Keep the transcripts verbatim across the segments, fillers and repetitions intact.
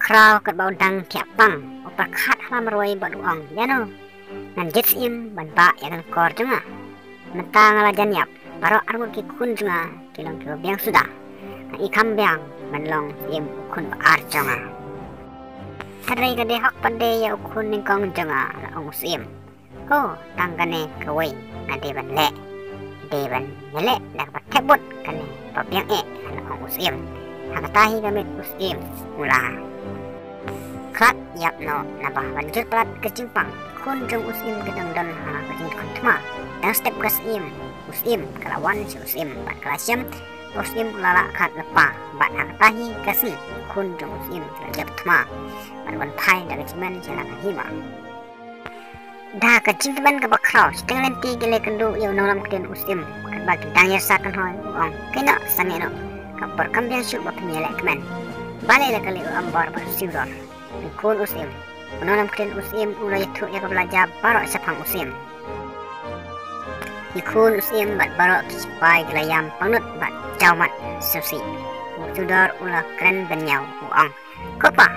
khraw katba u dang thiah pang, u pyrkhat ha la marwei bad u ong, ïano, ngan jied syiem ban bah ïa ka lyngkor jong nga. Mynta nga la jan ïap, baroh arngut ki khun jong nga ki long kiba biang suda. Nga i kham biang ban long syiem u khun ba ar jong nga. Hynrei ka dei hok pat de ïa u khun nyngkong jong nga, la ong u syiem. Ko, tang kane kawei nga dei ban leh. Dei ban ïaleh da kaba thep bud kane ba biang eh, la ong u syiem. Ha kata hi ka miet u syiem u la khlad ïap noh, naba ban jur palat ka jingpang, khun jong u syiem ka dang don ha ka jingkhun thma. Dang step ka syiem, u syiem ka la wan sha u syiem bad ka la shem ba u syiem u la lah khlad lypa. Bad ha kata hi ka sngi khun jong u syiem ka la ïap thma bad wan phai da ka jingmen sha la ka hima. Da ka jingkmen kaba khraw, shiteng lynti ki la ïakynduh ïa u nonglam ktien u syiem, katba ki dang ïa sa kynhoi, u ong, kynnoh sangeh noh, ka por kam biang shuh ba phin ïaleh kmen. Balei la kylli u Ambor bad u Siudor. Ki khun u syiem, u nonglam ktien u syiem u la ïathuh ïa kaba la jia baroh shaphang u syiem. Ki khun u syiem bad baroh ki sipai ki la ïam pangnud bad jaw mat sngewsih. U Siudor u la kren bynñiaw, u ong, ko pa,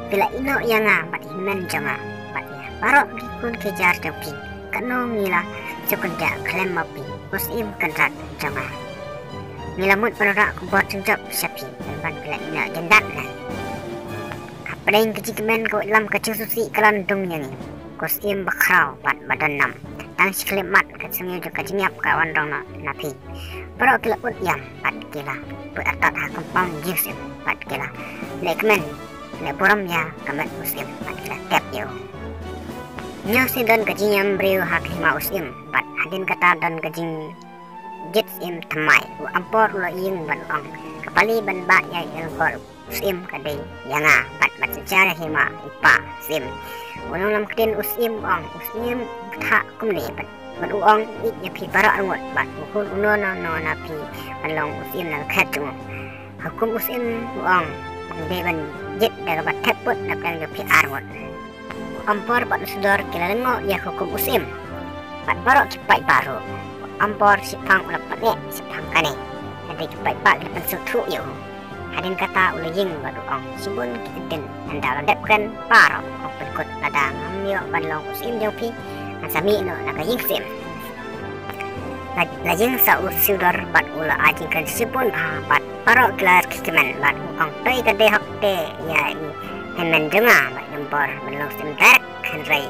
phi la ïeh noh ïa nga bad i hynmen jong nga bad ïa baroh ki khun ki jar jong phi. Katno ngi la sngewkyndiah khlem ma phi, ko syiem kynrad jong nga. Ngi la mut ban wanrah khubor jingjop sha phi, ban phi la ïeh noh jyndat na ngi. Hapdeng ka jingkmen ka waitlam ka jingsngewsih ka la ïadon ïa ngi, ko syiem bakhraw bad badonnam. Tang shi khyllipmat ka jingïap jong ka jingïap ka wan rong noh na phi. Baroh ki la ud ïam bad ki la poi artat ha compound ïing syiem bad ki la leh kmen, leh burom ïa ka met u syiem bad ki la tep ïa u. Ñiew sngewdon ka jingïam briew ha ka hima u syiem bad hadien kata don ka jingjied syiem thymmai. U Ambor u la ïeng bad u ong, ka pali ban bah ïa ka lyngkor u syiem ka dei ïa nga bad ban synshar ïa hima i pa syiem. U nonglam ktien u syiem u ong, u syiem u kthah kumne bad, bad u ong, ïeit ïa phi baroh arngut bad u hun uno uno na phi ban long u syiem na ka khet jong u. Hukum u syiem u ong, dei ban jied da kaba thep bud na pdeng jong phi arngut. U Ambor bad u Siudor ki la lyngngoh ïa ka hukum u syiem bad baroh ki paidbah ruh. U Ambor shiphang u la pyneh shiphang kane, hynrei ki paidbah ki la pynsngewthuh ïa u. Hadien kata u la ïeng bad u ong, shibun ki ktien, ynda u la dep kren baroh u pynkut, lada ngam ïoh ban long u syiem jong phi, ngan sa mih noh na ka ïing syiem. La, la ïeng sa u Siudor bad u la ai jingkren shibun bha bad baroh ki la rkhie kmen bad u ong, to ka dei hok te ïa i hynmen jong nga bad i Ambor ban long syiem direct, hynrei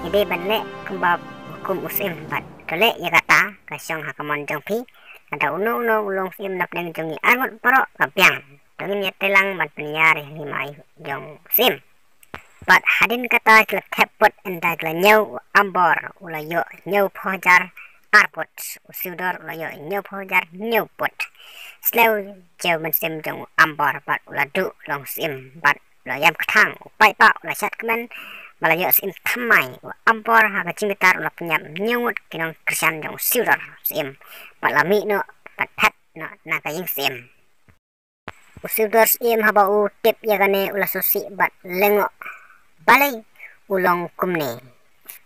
i dei ban leh kumba hukum u syiem bad to leh ïa kata ka shong ha ka mon jong phi. Lada uno uno u long syiem na pdeng jong ngi arngut baroh ka biang, to ngin ïatreilang ban pynïar ïa i hima jong u syiem. Bad hadien kata ki la thep bud, ynda ki la ñiew, u Ambor u la ïoh hynñiewphew hajar ar bud, u Siudor u la ïoh hynñiewphew hajar hynñiew bud. Shlei u jew mynsiem jong u Ambor bad u la duh long syiem bad u la ïam kthang. U paidbah u la shad kmen ba la ïoh syiem thymmai. U Ambor ha ka jingbitar u la pynïap hynñiew ngut ki nongkyrshan jong u Siudor syiem bad la mih noh bad phet noh na ka ïing syiem. U Siudor syiem haba u tip ïa kane u la sngewsih bad lyngngoh, balei u long kumne.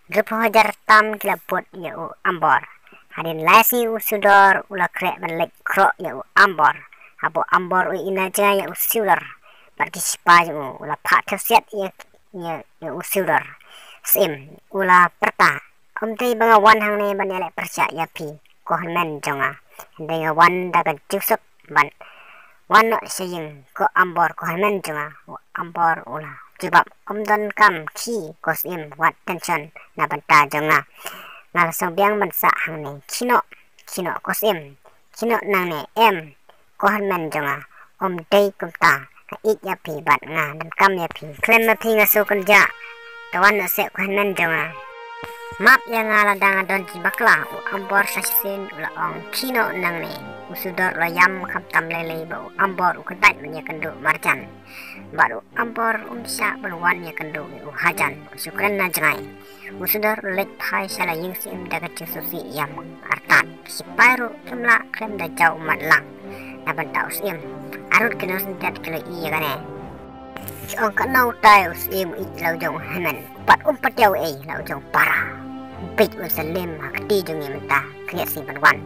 Hynriewphew hajar tam ki la bud ïa u Ambor. Hadien lai sngi u Siudor u la khreh ban leit khroh ïa u Ambor. Haba u Ambor u ïohi na jngai ïa u Siudor bad ki sipai jong u, u la phah thew siat ïa, ïa, ïa u Siudor syiem, u la pyrta, ym dei ba nga wan hangne ban ïaleh pyrshah ïa phi ko hynmen jong nga, hynrei nga wan da ka jingsuk ban wan noh sha ïing ko Ambor ko hynmen jong nga. U Ambor u la jubab, ym donkam khie ko syiem, wat tension na bynta jong nga. Nga la sngewbiang ban sah hangne. Khie noh, khie noh ko syiem, khie noh nangne. Em ko hynmen jong nga, ym dei kumta, nga ïeit ïa phi bad nga donkam ïa phi. Khlem ma phi nga sngewkynjah. To wan noh seh ko hynmen jong nga. Map ïa nga lada nga don jingbakla. U Ambor sa shisien u la ong, khie noh nangne. U Siudor u la ïam khamtam lei lei ba u Ambor u kyntait ban ïakynduh marjan. Bad u Ambor um shah ban wan ïakynduh ïa u hajan, u shu kren na jngai. U Siudor u leit phai sha la ïing syiem da ka jingsngewsih ïam artat. Ki sipai ruh kim lah khlem da jaw matlang na bynta u syiem. Arngut ki nongsyntiat ki la ïohi ïa kane. Ki ong, katno utai u syiem u ïeit la u jong u hynmen, bad um pat ïohi ei la u jong u para. Bit u Salim ha kti jong ngi mynta, khlieh sien ban wan.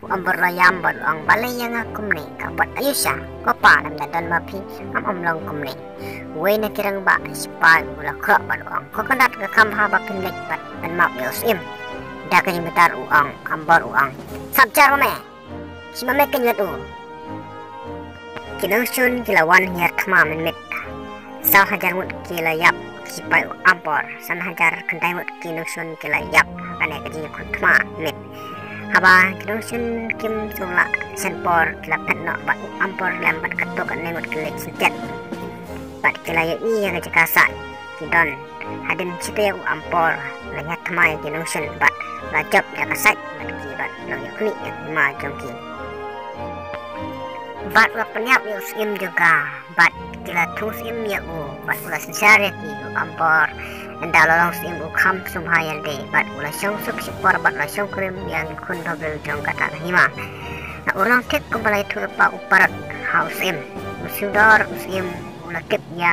U Ambor la ïam bad u ong, balei ïa nga kumne, ka bad ayu sha, ko pa lem da don ma phi, ngam ym long kumne. Uwei na ki rangbah sipai u la khroh bad u ong, ko Kyndat ka kham bha ba phin leit bad pynmap ïa u Syiem. Da ka jingbitar u ong, Ambor u ong, sap jar ma me. Shi ma me kynjat u. Ki nongshun ki la wan hiar thma mynmiet. Saw hajar ngut ki la ïap ki sipai u Ambor. San hajar khyndai ngut ki nongshun ki la ïap ha kane ka jingïakhun thma mynmiet. Haba ki nongshun kim sngewlah shen por ki la phet noh bad u Ambor lem bad katto katne ngut ki leit sngewtiat. Bad ki la ïohi ïa ka jaka sah ki don. Hadien shi taïew u Ambor la ïathma ïa ki nongshun bad la jop ïa ka sait bad ki bad la ïoh khmih ïa ka hima jong ki. Bad u la pynïap ïa u Syiem jong ka bad ki la thung Syiem ïa u bad u la synshar ïa ki u Ambor. Ynda u la long Syiem u kham sngewbha ïalade bad u la shong suk shipor bad u la shong kurim ïa ki khun bhabriew jong kata ka hima. La u long thik kumba la ïathuh lypa u paralok ha u Syiem. U Siewdor u Syiem u la tip ïa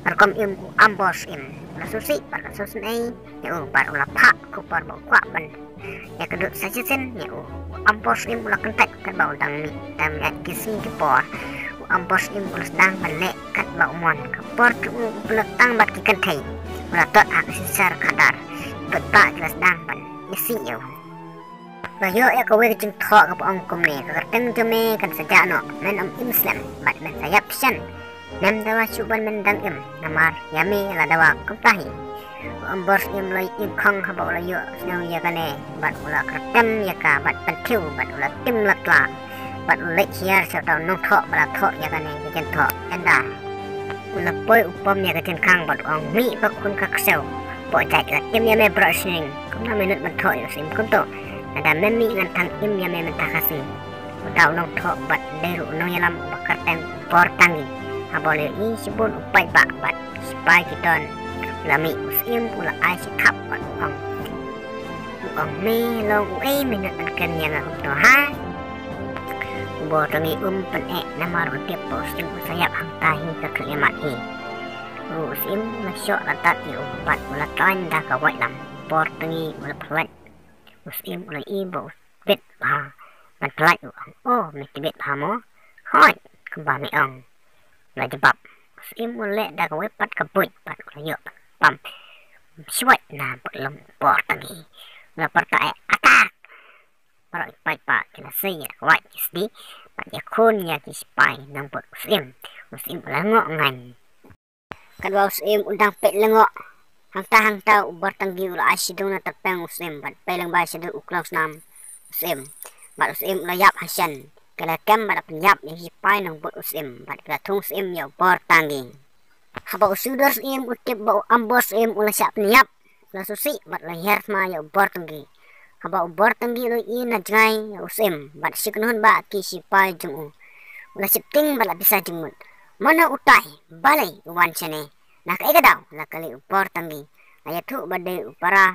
ka rukom im u Ambor Syiem. U la sngewsih bad u la sngewsynei ïa u bad u la phah khubor ba u kwah ban ïakynduh sa shisien ïa u. U Ambor Syiem u la kyntait katba u dang mih, tang ïa ki sngi ki por. U Ambor Syiem u la sdang ban leh katba u mon. Ka por jong u u pynlut tang bad ki kynthei. U la tot ha ka synshar khadar. Bad ba ki la sdang ban isih ïa u. La ïoh ïa kawei ka jingthoh kaba ong kumne, ka kyrteng jong me kan sa jah noh, men ym im slem bad men sa ïap shen. Mem dawa shuh ban men dang im, namar ïa me la dawa kumta hi. U Ambor Syiem u la im khong haba u la ïohsngew ïa kane bad u la kyrtem ïa ka bad pynthiew bad u la tim la tla bad u la leit hiar sha uta u nongthoh ba la thoh ïa kane ka jingthoh. Ynda u la poi u pom ïa ka jingkhang bad u ong, mih ba khun ka ksew. Pok jait, la tim ïa me baroh shnong. Kumno me nud ban thoh ïa u Syiem kumto? Lada mem mih ngan thang im ïa me mynta ka sngi. Uta u nongthoh bad dei ruh u nongïalam uba kyrteng Bortangi. Haba u la ïohi shibun u paidbah bad sipai ki don. U la mih u Syiem u la ai shi thap bad u ong, u ong, me long uei me nud ban kren ïa nga kumto ha? U Bortangi um pyneh namar u tip ba u Syiem u sa ïap hangta hi ka khlieh mat hi. U Syiem u la shoh la dat ïa u bad u la tlain da ka waitlam. U Bortangi u la pynlait. U Syiem u la ïohi ba u tbit bha. Ban pynlait u ong, o me tbit bha mo? Hooid, kumba me ong. U la jubab. U Syiem u la leh da kawei pat ka buit bad u la ïoh pam. Shwait na butlong u Bortangi. U la pyrta, eh, attack! Baroh ki paidbah ki la sei ïa ka wait ki sdi bad ïakhun ïa ki sipai nongbud u Syiem. U Syiem u la ngoh ngan. Katba u Syiem u dang peit lyngngoh hangta hangta, u Bortangi u la ai shadung na tyrpeng u Syiem bad peit lyngba shaduh u klongsnam u Syiem. Bad u Syiem u la ïap ha shen. Ki la kem bad la pynïap ïa ki sipai nongbud u Syiem bad ki la thung Syiem ïa u Bortangi. Haba u Siewdor Syiem u tip ba u Ambor Syiem u la shah pynïap, u la sngewsih bad u la hiar thma ïa u Bortangi. Haba u Bortangi u la ïohi na jngai ïa u Syiem bad shi kynhun ba ki sipai jong u, u la sheptieng bad la pisa jingmut. Mano utai? Balei u wan shane? Na kaei ka daw? La kylli u Bortangi. La ïathuh ba dei u para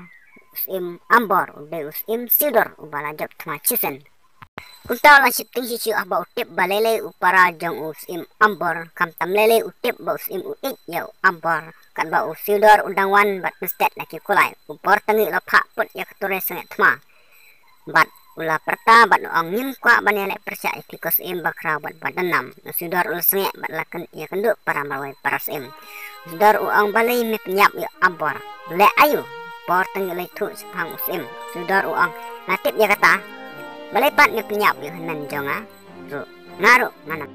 u Syiem Ambor, u dei u Syiem Siewdor uba la jop thma shisien. Kumta u la sheptieng shisha haba u tip ba lei lei u para jong u Syiem Ambor, khamtam lei lei u tip ba u Syiem u ïeit ïa u Ambor. Katba u Siewdor u dang wan bad pynstet na ki kulai, u Bortangi u la phah put ïa ka turoi sangeh thma. Bad u la pyrta bad u ong, ngim kwah ban ïaleh pyrshah ïa phi ko Syiem bakhraw bad ba donnam. U Siewdor u la sangeh bad la kyn ïakynduh para marwei para Syiem. U Siewdor u ong, balei me pynïap ïa u Ambor? Leh aïu? U Bortangi u la ïathuh shaphang u Syiem. U Siewdor u ong, nga tip ïa kata. Balei pat me pynïap ïa u hynmen jong nga? Ruh nga ruh ngan ym,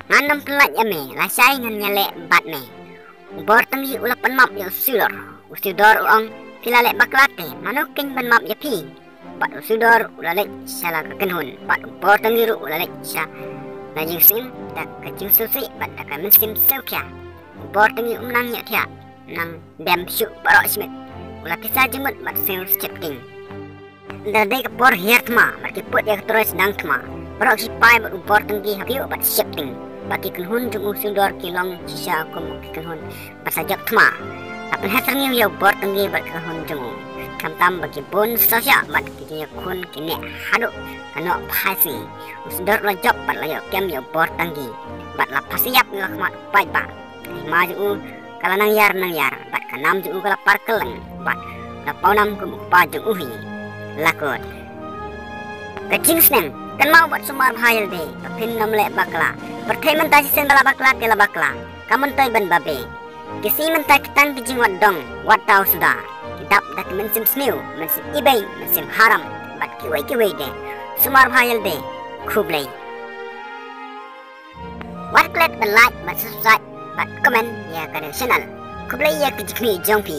ngan ym pynlait ïa me, lashai ngan ïaleh bad me. U Bortangi u la pynmap ïa u Siewdor. U Siewdor u ong, phi la leh bakla te, mano kin ban map ïa phi? Bad u Siewdor u la leit sha la ka kynhun bad u Bortangi ruh u la leit sha la jingsngewsih da ka jingsngewsih bad da ka mynsiem sngewkhia. U Bortangi um nang ïathiah, nang dem shuh baroh shi miet. U la pisa jingmut bad sngew sheptieng. Ynda dei ka por hiar thma bad ki put ïa ka turoi sdang thma, baroh ki sipai bad u Bortangi ha pyrshah bad sheptieng. Bad ki kynhun jong u Siewdor ki long shisha kum ki kynhun ba sa jop thma. La pynher syrngiew ïa u Bortangi bad ki kynhun jong u. Khamtam ba ki bun sawsha bad ki jingïakhun ki neh haduh ka nohphai sngi. U Siewdor u la jop bad la ïoh kem ïa u Bortangi bad la phasiap ïa u ha khmat u paidbah. Ka hima jong u ka la nang ïar nang ïar bad ka nam jong u ka la par kylleng bad u na pawnam kum u kpa jong u hi. Lakot. Ka jingsneng, kynmaw bad sumar bha ïalade, ba phin nym leh bakla. Pyrthei mynta shisien ba la bakla te la bakla. Ka myntoi ban babe. Ki sngi mynta ki tang ki jingwad dong, wat taw suda. Ki dap da ki mynsiem sniew, mynsiem ibeiñ, mynsiem haram, bad kiwei kiwei de. Sumar bha ïalade, khublei. Wat klet ban like, bad subscribe, bad comment ïa kane ka channel. Khublei ïa ki jingkyrkhu jong phi.